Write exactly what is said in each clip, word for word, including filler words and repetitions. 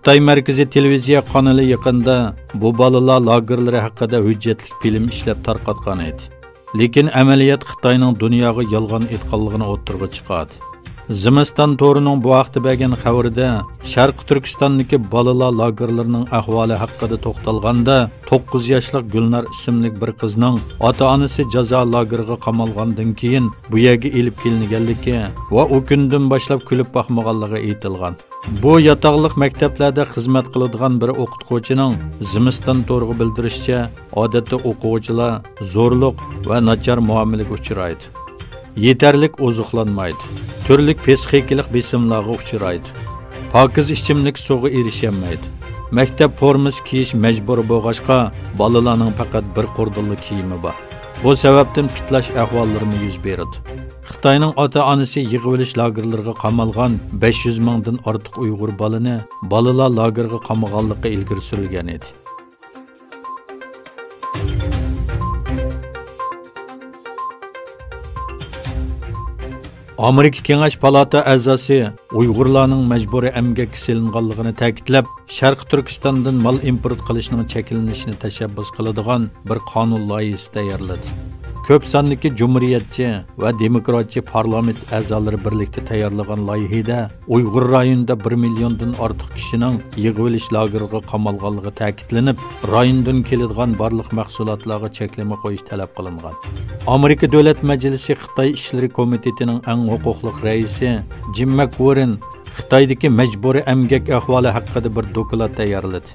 خىتاي مەركىزىي تېلېۋىزىيە قانىلى يېقىندا بۇ بالىلار لاگېرلىرى ھەققىدە ھۆججەتلىك فىلىم ئىشلەپ تارقاتقان ئىدى. لېكىن ئەمەلىيەت خىتاينىڭ دۇنياغا يالغان ئېيتقانلىقىنى ئوتتۇرىغا چىقاردى. زىمىستان تورىنىڭ بۇ ھەقتە بەرگەن خەۋىرىدە، شەرقىي تۈركىستاندىكى بالىلار لاگېرلىرىنىڭ ئەھۋالى ھەققىدە توختالغاندا، توققۇز ياشلىق گۈلنار ئىسىملىك بىر قىزنىڭ ئاتا-ئانىسى جازا لاگېرىغا قامالغاندىن كېيىن بۇ يەرگە ئېلىپ كېلىنگەنلىكى ۋە ئۇ كۈندىن باشلاپ كۈلۈپ باقمىغانلىقى ئېيتىلغان. بۇ ياتاقلىق مەكتەپلەردە خىزمەت قىلىدىغان بىر ئوقۇتقۇچىنىڭ زىمىستان تورىغا بىلدۈرۈشىچە، ئادەتتە ئوقۇغۇچىلار زورلۇق ۋە ناچار مۇئامىلىگە ئۇچرايدۇ. يېتەرلىك ئوزۇقلانمايدۇ. تۈرلۈك پسىخىكىلىق بېسىملارغا ئۇچرايدۇ. پاكىز ئىچىملىك سۇغا ئېرىشەلمەيدۇ. مەكتەپ فورمىسى كىيىش مەجبۇرىي بولغاچقا، بالىلارنىڭ پەقەت بىر قوردىنلا كىيىمى بار. بۇ سەۋەبتىن پىتلاش ئەھۋاللىرىمۇ يۈز بېرىدۇ. خىتاينىڭ ئاتا-ئانىسى يىغىۋېلىش لاگېرلىرىغا قامالغان بەش يۈز مىڭدىن ئارتۇق ئۇيغۇر بالىنى بالىلار لاگېرىغا قامىغانلىقى ئىلگىرى سۈرۈلگەن ئىدى. ئامېرىكا كېڭەش پالاتا ئەزاسى ئۇيغۇرلارنىڭ مەجبۇرىي ئەمگەككە سېلىنغانلىقىنى تەكىتلەپ، شەرقىي تۈركىستاندىن مال ئىمپورت قىلىشنىڭ چەكلىنىشىنى تەشەببۇس قىلىدىغان بىر قانۇن لايىھىسى تەييارلىدى. كۆپ ساندىكى جۇمھۇرىيەتچى ۋە دېموكراتچى پارلامېنت ئەزالىرى بىرلىكتە تەييارلىغان لايىھىدە ئۇيغۇر رايونىدا بىر مىليوندىن ئارتۇق كىشىنىڭ يىغىۋېلىش لاگېرىغا قامالغانلىقى تەكىتلىنىپ، رايوندىن كېلىدىغان بارلىق مەھسۇلاتلارغا چەكلىمە قويۇش تەلەپ قىلىنغان. ئامېرىكا دۆلەت مەجلىسى خىتاي ئىشلىرى كومىتېتىنىڭ ئەڭ ھوقۇقلۇق رەئىسى جىم مەكۋېررېن خىتايدىكى مەجبۇرىي ئەمگەك ئەھۋالى ھەققىدە بىر دوكلات تەييارلىدى.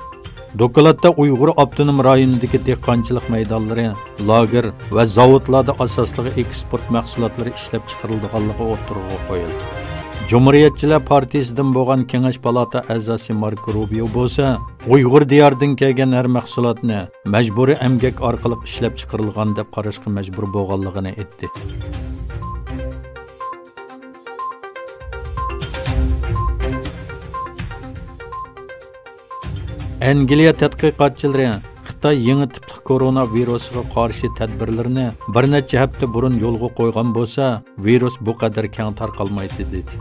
دوكلاتتا ئۇيغۇر ئاپتونوم رايونىدىكى دېھقانچىلىق مەيدانلىرى، لاگېر ۋە زاۋۇتلاردا ئاساسلىقى ئېكسپورت مەھسۇلاتلىرى ئىشلەپچىقىرىلىدىغانلىقى ئوتتۇرىغا قويۇلدى. جۇمھۇرىيەتچىلەر پارتىيىسىدىن بولغان كېڭەش پالاتا ئەزاسى ماركو روبىيو بولسا، ئۇيغۇر دىيارىدىن كەلگەن ھەر مەھسۇلاتنى مەجبۇرىي ئەمگەك ئارقىلىق ئىشلەپچىقىرىلغان دەپ قاراشقا مەجبۇر بولغانلىقىنى ئېيتتى. ئەنگلىيە تەتقىقاتچىلىرى خىتاي يېڭى تىپلىق كورونا ۋىرۇسىغا قارشى تەدبىرلىرىنى بىر نەچچە ھەپتە بۇرۇن يولغا قويغان بولسا، ۋىرۇس بۇ قەدەر كەڭ تارقالمايتتى، دېدى.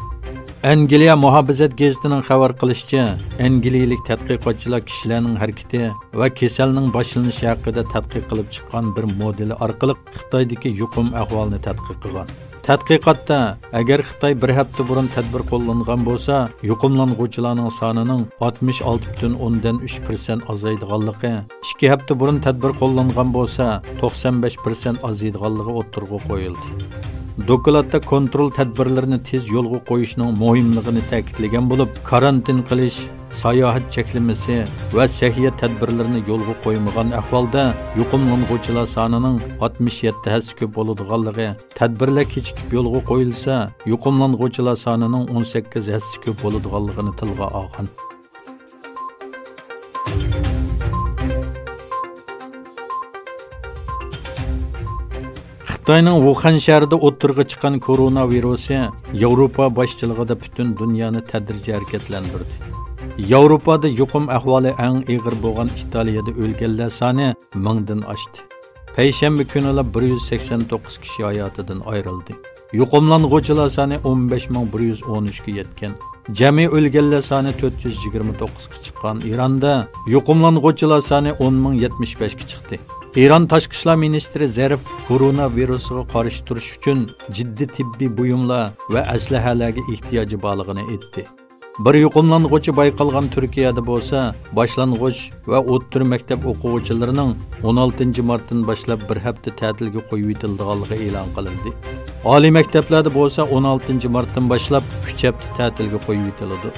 ئەنگلىيە مۇھاپىزەت گېزىتىنىڭ خەۋەر قىلىشىچە، ئەنگلىيەلىك تەتقىقاتچىلار كىشىلەرنىڭ ھەرىكىتى ۋە كېسەلنىڭ باشلىنىشى ھەققىدە تەتقىق قىلىپ چىققان بىر مودېلى ئارقىلىق خىتايدىكى يۇقۇم ئەھۋالىنى تەتقىق قىلغان. تەتقىقاتتا، ئەگەر خىتاي بىر ھەپتە بۇرۇن تەدبىر قوللانغان بولسا، يۇقۇملانغۇچىلارنىڭ سانىنىڭ ئاتمىش ئالتە پۈتۈن ئوندىن ئۈچ پىرسەنت ئازايدىغانلىقى، ئىككى ھەپتە بۇرۇن تەدبىر قوللانغان بولسا، توقسان بەش پىرسەنت ئازىيىدىغانلىقى ئوتتۇرىغا قويۇلدى. دوكلاتتا كونترول تەدبىرلىرىنى تېز يولغا قويۇشنىڭ مۇھىملىقىنى تەكىتلىگەن بولۇپ، كارانتىن قىلىش، ساياھەت چەكلىمىسى ۋە سەھىيە تەدبىرلىرىنى يولغا قويمىغان ئەھۋالدا يۇقۇملانغۇچىلار سانىنىڭ ئاتمىش يەتتە ھەسسە كۆپ بولىدىغانلىقى، تەدبىرلەر كېچىكىپ يولغا قويۇلسا، يۇقۇملانغۇچىلار سانىنىڭ ئون سەككىز ھەسسە كۆپ بولىدىغانلىقىنى تىلغا ئالغان. خىتاينىڭ ۋۇخەن شەھىرىدە ئوتتۇرىغا چىققان كورونا ۋىرۇسى ياۋروپا باشچىلىقىدا پۈتۈن دۇنيانى تەدرىجىي ھەرىكەتلەندۈردى. ياۋروپادا يۇقۇم ئەھۋالى ئەڭ ئېغىر بولغان ئىتالىيەدە ئۆلگەنلەر سانى مىڭدىن ئاشتى. پەيشەنبە كۈنىلا بىر يۈز سەكسەن توققۇز كىشى ھاياتىدىن ئايرىلدى. يۇقۇملانغۇچىلار سانى ئون بەش مىڭ بىر يۈز ئون ئۈچكە يەتكەن. جەمئىي ئۆلگەنلەر سانى تۆت يۈز يىگىرمە توققۇزغا چىققان ئىراندا يۇقۇملانغۇچىلار سانى ئون مىڭ يەتمىش بەشكە چىقتى. ئىران تاشقى ئىشلار مىنىستىرى زەرىف كورونا ۋىرۇسىغا قارشى تۇرۇش ئۈچۈن جىددىي تېببىي بۇيۇملار ۋە ئەسلىھەلەرگە ئېھتىياجى بارلىقىنى ئېيتتى. بىر يۇقۇملانغۇچى بايقالغان تۈركىيەدە بولسا، باشلانغۇچ ۋە ئوتتۇرا مەكتەپ ئوقۇغۇچىلىرىنىڭ ئون ئالتىنچى مارتتىن باشلاپ بىر ھەپتە تەتىلگە قويۇۋېتىلىدىغانلىقى ئېلان قىلىندى. ئالىي مەكتەپلەردە بولسا ئون ئالتىنچى مارتتىن باشلاپ ئۈچ ھەپتە تەتىلگە قويۇۋېتىلىدۇ.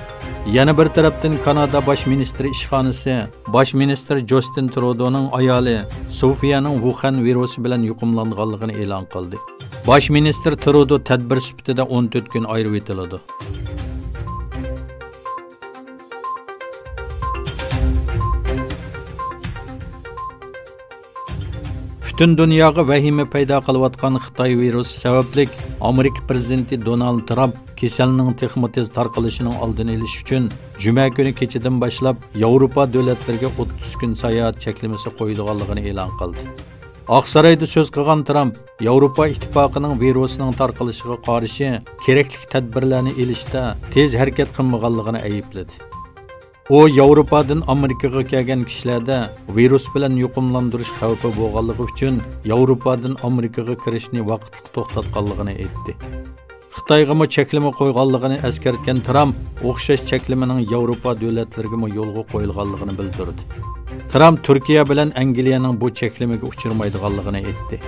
يەنە بىر تەرەپتىن، كانادا باش مىنىستىرى ئىشخانىسى باش مىنىستىر جوستىن ترۇدونىڭ ئايالى سوفىيەنىڭ ۋۇخەن ۋىرۇسى بىلەن يۇقۇملانغانلىقىنى ئېلان قىلدى. باش مىنىستىر ترۇدو تەدبىر سۈپىتىدە ئون تۆت كۈن ئايرىۋېتىلىدۇ. پۈتۈن دۇنياغا ۋەھىمە پەيدا قىلىۋاتقان خىتاي ۋىرۇسى سەۋەبلىك، ئامېرىكا پىرېزىدېنتى دونالد ترامپ كېسەلنىڭ تېخىمۇ تېز تارقىلىشىنىڭ ئالدىنى ئېلىش ئۈچۈن، جۈمە كۈنى كېچىدىن باشلاپ ياۋروپا دۆلەتلىرىگە ئوتتۇز كۈن ساياھەت چەكلىمىسى قويىدىغانلىقىنى ئېلان قىلدى. ئاقسارايدا سۆز قىلغان ترامپ ياۋروپا ئىتتىپاقىنىڭ ۋىرۇسنىڭ تارقىلىشىغا قارشى كېرەكلىك تەدبىرلەرنى ئېلىشتا تېز ھەرىكەت قىلمىغانلىقىنى ئەيىبلىدى. ئۇ ياۋروپادىن ئامېرىكىغا كەلگەن كىشىلەردە ۋىرۇس بىلەن يۇقۇملاندۇرۇش خەۋپى بولغانلىقى ئۈچۈن ياۋروپادىن ئامېرىكىغا كىرىشنى ۋاقىتلىق توختاتقانلىقىنى ئېيتتى. خىتايغىمۇ چەكلىمە قويغانلىقىنى ئەسكەرتكەن ترامپ ئوخشاش چەكلىمىنىڭ ياۋروپا دۆلەتلىرىگىمۇ يولغا قويۇلغانلىقىنى بىلدۈردى. ترامپ تۈركىيە بىلەن ئەنگلىيەنىڭ بۇ چەكلىمىگە ئۇچرىمايدىغانلىقىنى ئېيتتى.